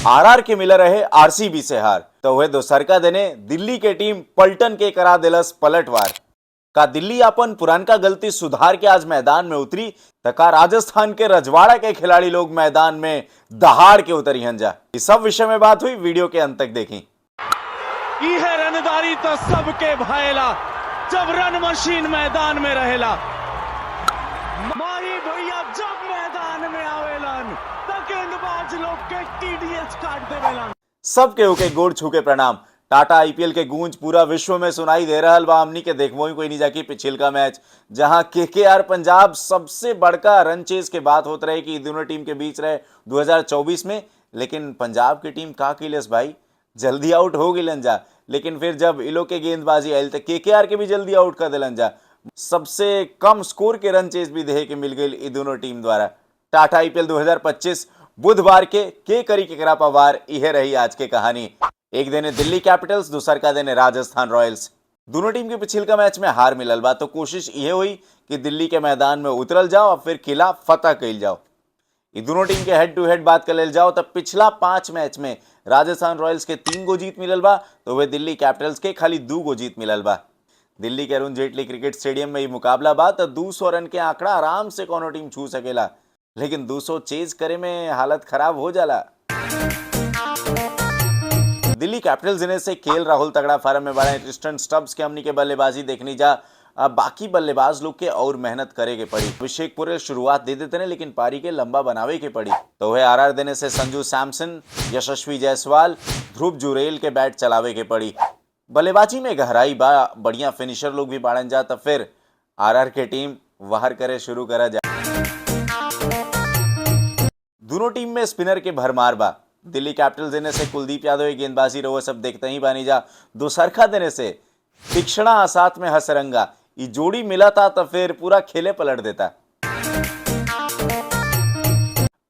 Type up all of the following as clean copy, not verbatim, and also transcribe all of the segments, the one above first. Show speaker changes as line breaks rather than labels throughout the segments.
RR के मिला रहे आरसीबी से हार, तो वह दोसरका देने दिल्ली के टीम पलटन के करा दिलस पलटवार। का दिल्ली अपन पुरानका गलती सुधार के आज मैदान में उतरी त का राजस्थान के रजवाड़ा के खिलाड़ी लोग मैदान में दहाड़ के उतरी हंजा? इस सब विषय में बात हुई, वीडियो के अंत तक देखी।
इहे रनदारी तो सबके भाएला जब रन मशीन मैदान में रहेला। माही भैया जब मैदान में आवेलन त गेंदबाज लोग के टीडीएस काट देवेलन।
सब केहू के गोड़ छू के प्रणाम। टाटा आईपीएल के गूंज पूरा विश्व में सुनाई दे रहल बा। हमनी के देखबो ही कोई नहीं जाकी पिछिल का मैच, जहां केकेआर पंजाब सबसे बड़का रन चेज के बात होत रहे कि दोनों टीम के बीच रहे 2024 में। लेकिन पंजाब की टीम का कैलस भाई, जल्दी आउट हो गई जा। लेकिन फिर जब इलो के गेंदबाजी आयल तो केकेआर के भी जल्दी आउट कर दिलन जा। सबसे कम स्कोर के रन चेज भी देखे के मिल गई ई दोनों टीम द्वारा। टाटा आईपीएल 2025 बुधवार के करी केकरा पवार, इहे रही आज के कहानी। एक दिन दिल्ली कैपिटल्स, दूसर का दिन राजस्थान रॉयल्स। दोनों टीम के पिछिलका मैच में हार मिलल बा, तो कोशिश ये हुई कि दिल्ली के मैदान में उतरल जाओ और फिर किला फतह कइल जाओ। ये दोनों टीम के हेड टू हेड बात कर लेल जाओ तो पिछला 5 मैच में राजस्थान रॉयल्स के 3 गो जीत मिलल बा, तो वे दिल्ली कैपिटल्स के खाली 2 गो जीत मिलल बा। दिल्ली के अरुण जेटली क्रिकेट स्टेडियम में ये मुकाबला बा, तो 200 रन के आंकड़ा आराम से कोनो टीम छू सकेला, लेकिन 200 चेज करे में हालत खराब हो जाला। दिल्ली कैपिटल्स इन्हें से केएल राहुल तगड़ा फार्म में बाड़े, ट्रिस्टन स्टब्स के हमनी के बल्लेबाजी देखनी जा। अब बाकी बल्लेबाज लोग के और मेहनत करे के पड़ी। अभिषेक पुरेल शुरुआत दे देते हैं, लेकिन पारी के लंबा बनावे के पड़ी। तो वह आरआर देने से संजू सैमसन, यशस्वी जायसवाल, ध्रुव जुरेल के बैट चलावे के पड़ी। बल्लेबाजी में गहराई बा, बढ़िया फिनिशर लोग भी बाड़न जा, तब फिर आरआर के टीम वार करे शुरू करा जा। दोनों टीम में स्पिनर के भरमार बा। दिल्ली कैपिटल्स देने से कुलदीप यादव की गेंदबाजी रहो सब देखते ही बानी जा। दोसरखा देने से तीक्षणा साथ में हसरंगा, ये जोड़ी मिला था तो फिर पूरा खेले पलट देता।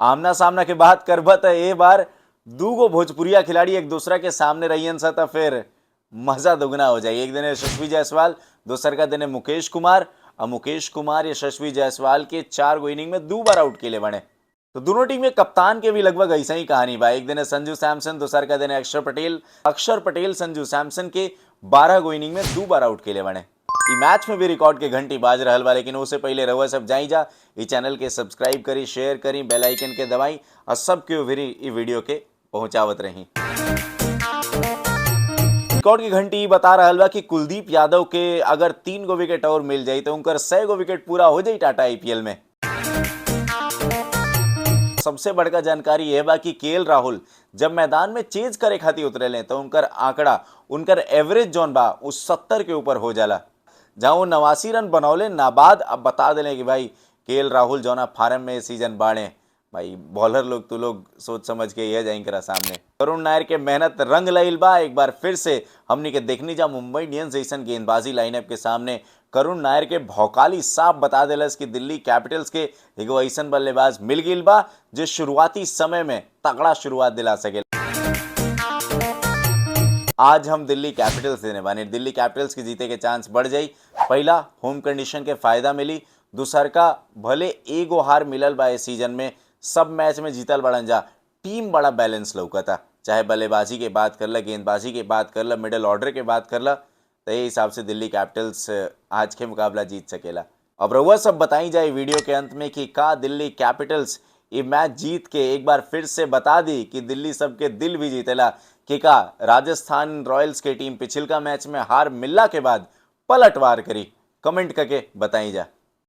आमना सामना के बात करबा तो ए बार दूगो भोजपुरिया खिलाड़ी एक दूसरा के सामने रहियन सा, तो फिर मजा दुगना हो जाए। एक दिन यशस्वी जायसवाल, दोसर का दिन है मुकेश कुमार। और मुकेश कुमार यशस्वी जायसवाल के 4 गो इनिंग में 2 बार आउट के लिए बने। तो दोनों टीम के कप्तान के भी लगभग ऐसा ही कहानी बा। एक दिन है संजू सैमसन, दोसर का दिन है अक्षर पटेल। अक्षर पटेल संजू सैमसन के 12 गो इनिंग में 2 बार आउट के लिए बने। ई मैच में भी रिकॉर्ड के घंटी बाज रहल बा, लेकिन उससे पहले रहुआ सब जाई जा ई चैनल के सब्सक्राइब करी, शेयर करी, बेल आइकन के दबाई और सबके भी ई वीडियो के पहुंचावत रही। रिकॉर्ड की घंटी बता रहल बा कि कुलदीप यादव के अगर 3 गो विकेट और मिल जाई तो उनकर 100 गो विकेट पूरा हो जाई टाटा आईपीएल में। सबसे बड़का जानकारी यह बा कि केएल राहुल जब मैदान में चेज करे खातिर उतरे तो उनकर आंकड़ा, उनकर एवरेज जोन बा उस 70 के ऊपर हो जाला, जहां वो 89 रन बनौले नाबाद। अब बता देने कि भाई केएल राहुल जोना फार्म में सीजन बाड़े, भाई बॉलर लोग तो लोग सोच समझ के यह जाएंगे करा सामने। करुण नायर के मेहनत रंग लाइल बा। एक बार फिर से हमनी के देखनी जा मुंबई इंडियंस जैसन गेंदबाजी लाइनअप के सामने करुण नायर के भौकाली साफ बता दिलस कि दिल्ली कैपिटल्स के एगो ऐसन बल्लेबाज मिल गई बा जो शुरुआती समय में तगड़ा शुरुआत दिला सके। आज हम दिल्ली कैपिटल्स देने बानी। दिल्ली कैपिटल्स के जीते के चांस बढ़ जाई। पहला होम कंडीशन के फायदा मिली, दूसर का भले एगो हार मिलल बा इस सीजन में, सब मैच में जीतल बड़न जा। टीम बड़ा बैलेंस लौकता, चाहे बल्लेबाजी के बात कर ला, गेंदबाजी के बात कर ला, मिडल ऑर्डर के बात कर ला, तो ये हिसाब से दिल्ली कैपिटल्स आज के मुकाबला जीत सकेला। अब रउआ सब बताई जाए वीडियो के अंत में कि का दिल्ली कैपिटल्स ये मैच जीत के एक बार फिर से बता दी कि दिल्ली सबके दिल भी जीतेला, कि का राजस्थान रॉयल्स के टीम पिछिलका मैच में हार मिलला के बाद पलटवार करी। कमेंट करके बताई जा।